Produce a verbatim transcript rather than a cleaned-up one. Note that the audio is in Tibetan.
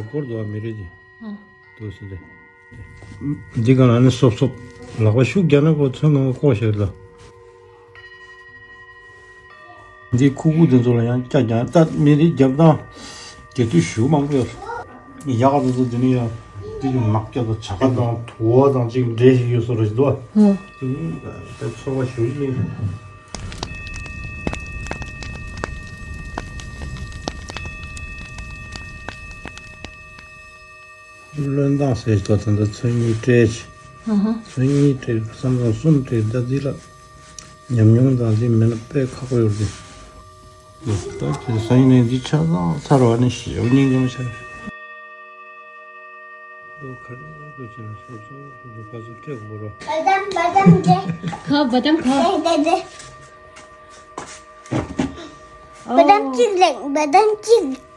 སྐོར་དུ་བ་མི་རེད་ཀྱི། ཨ། དུ་སི་ལེ། འདི་ག་ལ་ནི་སོབ་སོབ་ལག་པ་ཤུགས་རྒྱག་ན་ཁོ་ཚོན་གང་ག་ལྐོག་ཤར་ལ། འདི་ཁུག་ཁུག་དེ་ཚོ་ལ་ཡང་སྐྱ་རྒྱག་ད་མི་རིགས་རྒྱབ་སྟངས་དེ་དུས་ཞུ་མང་པོ་ཡོད། ཡག་དེ་ཚོ་དེ་ནི་ཡང་དེ་ཡང་མག་སྐྱ་དང་བྱ་ཁ་དང་དུ་བ་དང་ཅིག་འདྲེས་ཤིག་ཡོད་སོ་ར་ཞིག་འདུག་བ། ཧུ། དེ་ནི་ད་ཚོར་བ་ཞུ་ཡི་མིན། བློས་བཏང་ཟེར་ཏོ་ད་ལྟ་ཚོན་གཉིས་སྤྲད་ཅི། ཨ་ཧ། ཚོན་གཉིས་སྤྲད་བསམ་བློ་གསུམ་སྤྲད་ད་འདི་ལ་ཉམས་མྱོང་དང་འདི་མེད་ན་དཔེ་ཁག་པོ་ཡོད་རེད། ད་དེ་ས་ཡིན་ནས་འདི་ཆ་ཚང་ཚར་བ་ནི་ཞེའུ་སྙིང་རྗེ་མོ་ཆགས། ལོ་ཁ་རེ་ལོ་ཆེ་ན་སོ་སོ་སོ་སོ་ཕ་ཚོ་སྤྲད་དགོས་རོ། ཁ་བ་དམ་ཁ། ད་ད་ད། ཨོ། བ་དམ་གཅིག་ལེགས་བ་དམ་གཅིག